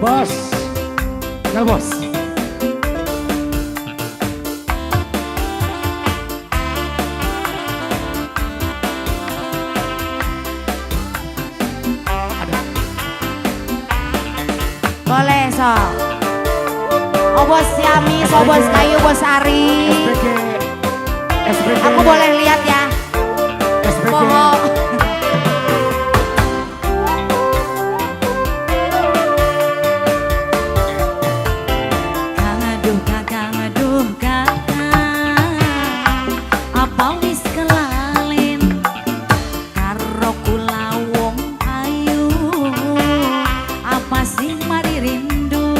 Bos. Ya bos. Ada. Boleh so. Oh bos Siamis, oh bos Kayu, bos Ari. SPG. SPG. Aku boleh lihat ya. SPG. Bohong. Kang aduh kakang aduh kakang, apa wis kelalen karo kula wong ayu, apa sing mari rindu,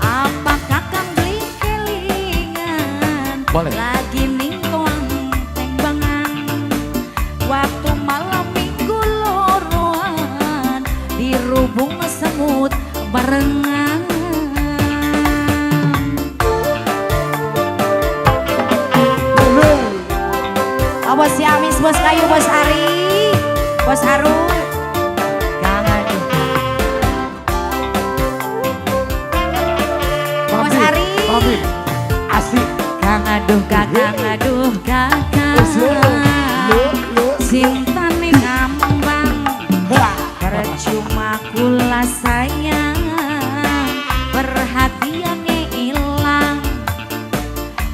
apa kakang beli kelingan? Boleh. Lagi ning toang tembangan waktu malam minggu loroan dirubung semut barengan. Oh bos Siamis, bos Kayu, bos Ari, bos Haru. Kang aduh Bos Mampir, Ari. mampir. Asik. Kang aduh kakang aduh kakang, Lo, lo. cintane ngambang percuma kula sayang, perhatiannya ilang,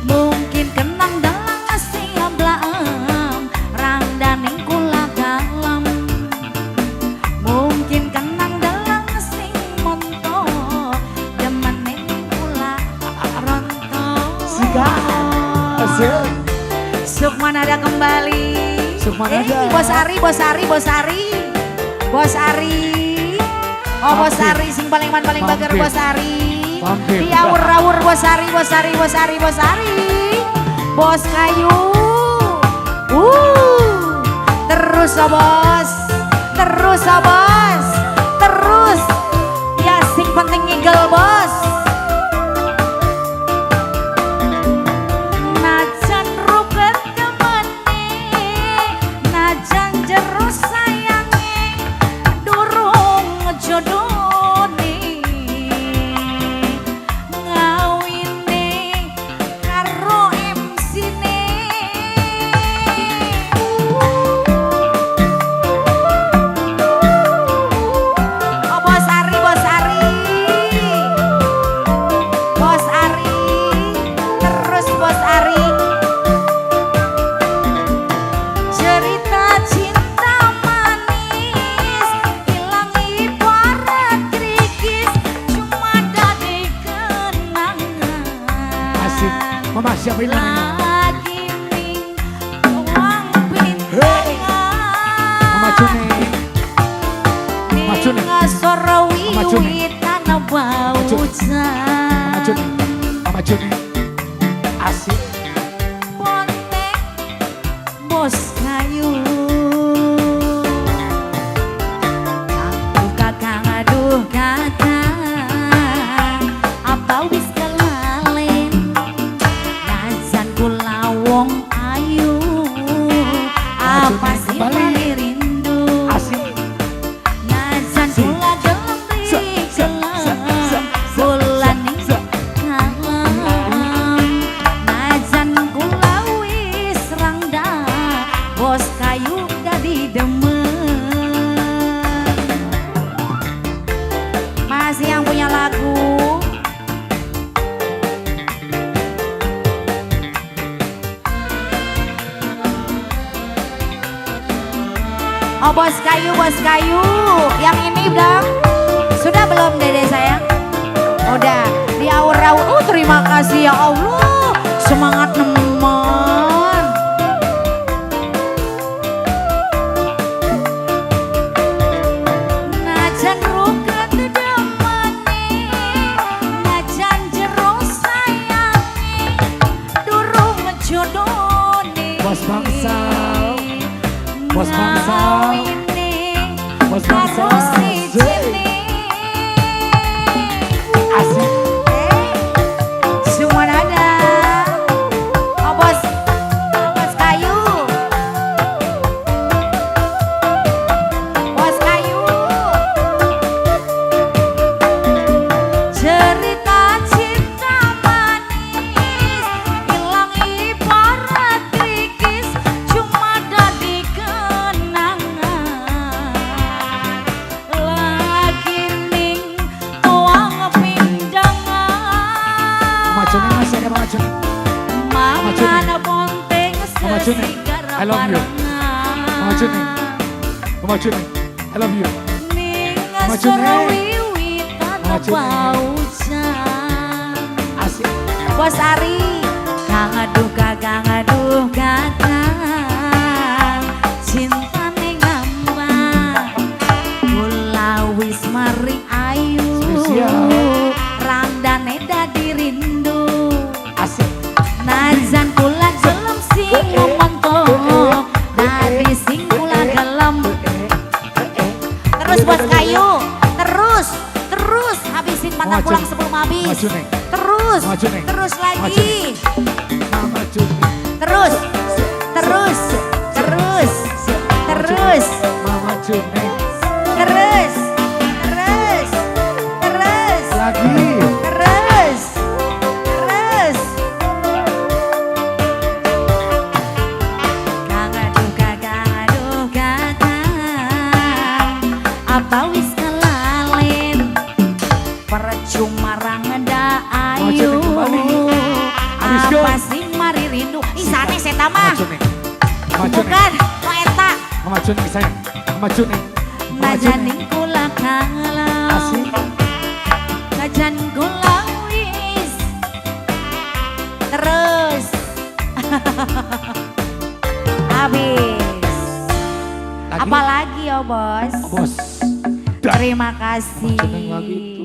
mungkin kenang dalang siablam rangdaning kula kalem, mungkin kenang dalang sing monto demening kula ronto. Sikat. Asik. Sukmanada kembali. Sukmanada. Bos Ari, bos Ari, bos Ari. Bos Ari. Oh bos Mampir. Ari sing paling man paling bager Mampir. bos Ari. Mampir. Diawur-awur bos Ari, bos Ari, bos Ari, bos Ari. Bos Kayu. Terus oh bos. Terus oh bos. Terus. Ya sing penting ngigel bos. Najan ruket demene, najan jero sayange, durung jodone, ngawine karo MC-ne. Oh bos Ari, bos Ari. Bos Ari. Terus bos Ari. Cerita cinta manis hilang ibarat krikis, cuma dadi kenangan. Asik. Mama siapa ini namanya? Lagi ning tuang Hey. Mama pintangan Juni. Mama Juni. ning ngasor Mama Juni. wiwitan bau Juni. Mama Juni. Mama Juni. Asik. Bonteng bos kayu. Aduh kakang aduh kakang, apa wis kelalen najan kula wong ayu, apa Juni sih kembali. mari rindu, Asik. najan Si. kula gelem Se, se, se, se, gelem se, kula se, ning se. kalem, najan kula wis rangda bos kayu dadi demen. Masih yang punya lagu. Oh bos kayu, bos kayu. Yang ini udah. Sudah belum dede sayang? Udah. Di aur-aur. Oh terima kasih ya Allah. Semangat nemen. Najan ruket demene, najan jero sayange, durung jodone. Bos Bangsal. Bos Bangsal. Ngawine Bos karo Bangsal. sijine. Asik. Semua nada. Oh bos, bos kayu. Bos kayu. Mama Juning, I love you. Mama Juning, Mama Juning, I love you. Mama Juning. Mama Juning. Asik. Bos Ari. Kang aduh kakang aduh kakang, cintane ngambang, kula wis mari ayu. Spesial. Randane dadi rindu. Asik. Najan kula gelem sing ngomong, dadi sing kula gelem. Terus, bos kayu. Terus, terus habisin, pantang Maju. Pulang sebelum habis. Maju, Neng. Terus, Maju, Neng. Terus Maju, lagi. Mama Juning. Terus, terus, terus, terus, Mama Juning. Terus, terus, terus, Lagi. Terus, terus. Kang aduh kakang aduh kakang, apa wis kelalen, percuma rangda ayu. Maju kembali. Habis go. Apa sih mari rindu. Ih, sanes eta mah. Mama Juning. Mama Juning. Bukan, no eta. Mama Juning sayang. Mama Juning. Mama Juning. Najaning kula kalah. Asik. Najan kula wis. Terus. Habis. Lagi. Apalagi ya, Bos? Bos. Dah. Terima kasih. Mama Juning lagi.